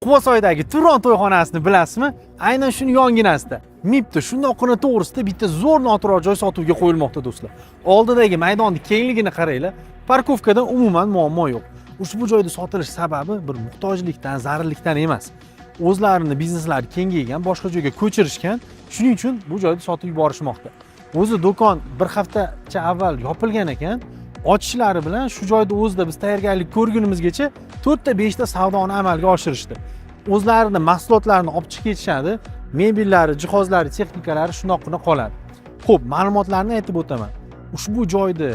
Quvasoydagi Turon to'yxonasini bilasizmi? Aynan shuni yonginasida. MIPda shundoqqina to'g'risida bitta zo'r noturar joy sotuvga qo'yilmoqda do'stlar. Oldidagi maydonni kengligini qaranglar. Parkovkada umuman muammo yo'q. Ushbu joyda sotilish sababi bir muhtojlikdan, zarurlikdan emas. O'zlarini bizneslari kengaygan, boshqa joyga ko'chirishgan. Shuning uchun bu joyda sotib yuborishmoqda. O'zi do'kon bir haftacha avval yopilgan ekan. Ochishlari bilan shu joyda o'zida biz tayyorgarlik ko'rgunimizgacha 4 ta 5 ta savdoni amalga oshirishdi. O'zlarini mahsulotlarini olib chiqib ketishadi, mebellari, jihozlari, texnikalari shundoqqina qoladi. Xo'p, ma'lumotlarni aytib o'taman. Ushbu joyda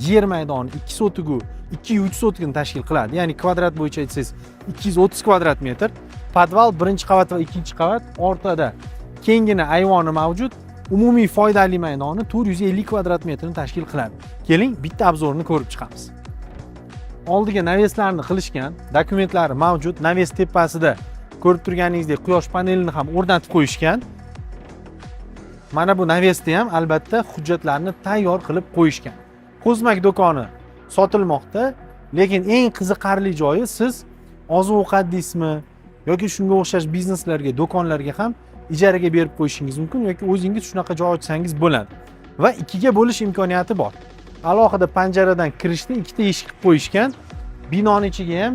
yer maydoni 2 sotigu 2,3 sotikni tashkil qiladi. Ya'ni kvadrat bo'yicha aytsangiz 230 kvadrat metr. Podval birinchi qavat va ikkinchi qavat, o'rtada kenggina ayvoni mavjud. Umumiy foydali maydoni 450 kvadrat metrni tashkil qiladi. Keling, bitta obzorni ko'rib chiqamiz. Oldiga naveslarni qilishgan, dokumentlari mavjud. Naves tepasida ko'rib turganingizdek quyosh panelini ham o'rnatib qo'yishgan. Mana bu navesda ham albatta hujjatlarni tayyor qilib qo'yishgan. Kozmak do'koni sotilmoqda, lekin eng qiziqarli joyi siz oziq-ovqat deysizmi yoki shunga o'xshash bizneslarga, do'konlarga ham ijaraga berib qo'yishingiz mumkin yoki o'zingiz shunaqa joy ochsangiz bo'ladi. Va ikkiga bo'lish imkoniyati bor. Alohida panjaradan kirishda ikkita eshik qilib qo'yishgan. Binoni ichiga ham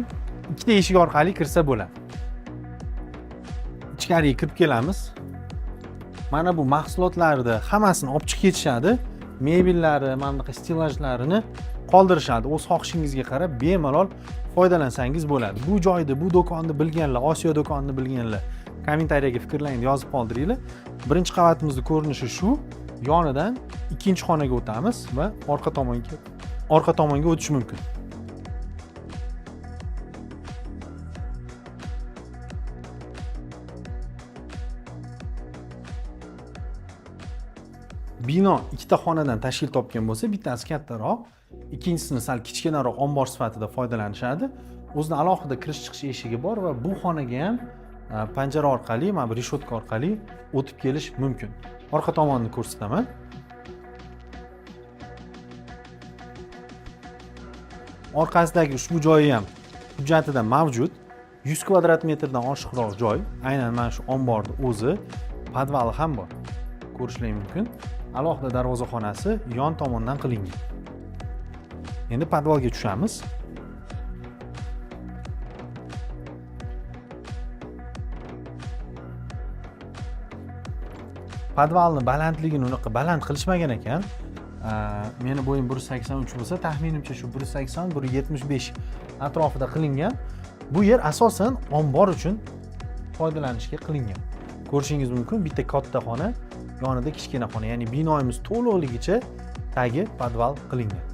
ikkita eshik orqali kirsa bo'ladi. Ichkariga kirib kelamiz. Mana bu mahsulotlarni hammasini olib chiqib ketishadi. Mebellari, mana bunaqa stellajlarini qoldirishadi. O'z xohishingizga qarab bemalol foydalansangiz bo'ladi. Bu joyda, bu do'konni bilganlar, Osiyo do'konini bilganlar kommentariyaga fikrlaringni yozib qoldiringlar. Birinchi qavatimizni ko'rinishi shu. Yonidan ikkinchi xonaga o'tamiz va orqa tomonga o'tish mumkin. Bino ikkita xonadan tashkil topgan bo'lsa, bittasi kattaroq, ikkinchisini sal kichkinaroq ombor sifatida foydalanishadi. O'zini alohida kirish chiqish eshigi bor va bu xonaga ham panjara orqali, mana bu reshotka orqali o'tib kelish mumkin. Orqa tomonni ko'rsataman. Orqasidagi ushbu joyi ham hujjatida mavjud. 100 kvadrat metrdan oshiqroq joy. Aynan mana shu omborni o'zi, podvali ham bor. Ko'rishlar mumkin. Alohida darvozaxonasi yon tomondan qilingan. Endi podvalga tushamiz. Podvalni balandligini unaqa baland qilishmagan ekan. Meni bo'yim 1,83 bo'lsa, taxminimcha shu 1,80, 1,75 atrofida qilingan. Bu yer asosan ombor uchun foydalanishga qilingan. Ko'rishingiz mumkin, bitta katta xona, yonida kichkina xona, ya'ni binoimiz to'liqligicha tagi podval qilingan.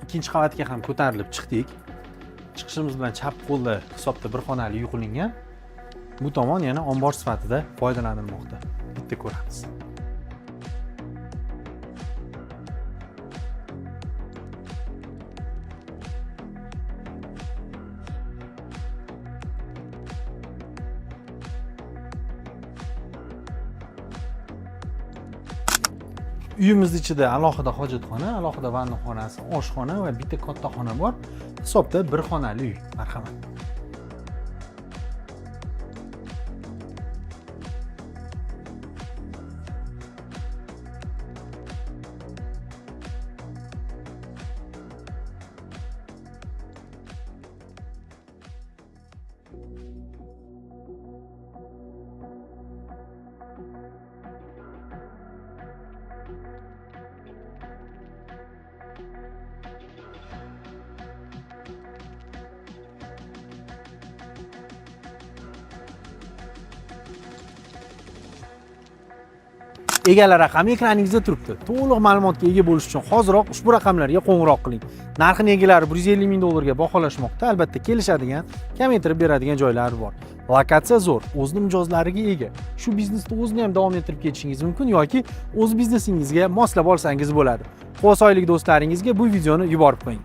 Ikkinchi qavatga ham ko'tarilib chiqdik. Chiqishimiz bilan chap qo'lda hisobda bir xonali uy qilingan. Bu tomon yana ombor sifatida foydalanilmoqda. Bitta ko'ramiz. Uyimiz ichida alohida hojatxona, alohida vanna xonasi, oshxona va bitta katta xona bor. Hisobda bir xonali uy. Marhamat. Egalar raqami ekraningizda turibdi. To'liq ma'lumotga ega bo'lish uchun hoziroq ushbu raqamlarga qo'ng'iroq qiling. Narxini egalari 150 ming dollarga baholashmoqda. Albatta kelishadigan, kamaytirib beradigan joylari bor. Lokatsiya zo'r, o'zini mijozlariga ega. Shu biznesni o'zini ham davom ettirib ketishingiz mumkin yoki o'z biznesingizga moslab olsangiz bo'ladi. Quvasoylik do'stlaringizga bu videoni yuborib qo'ying.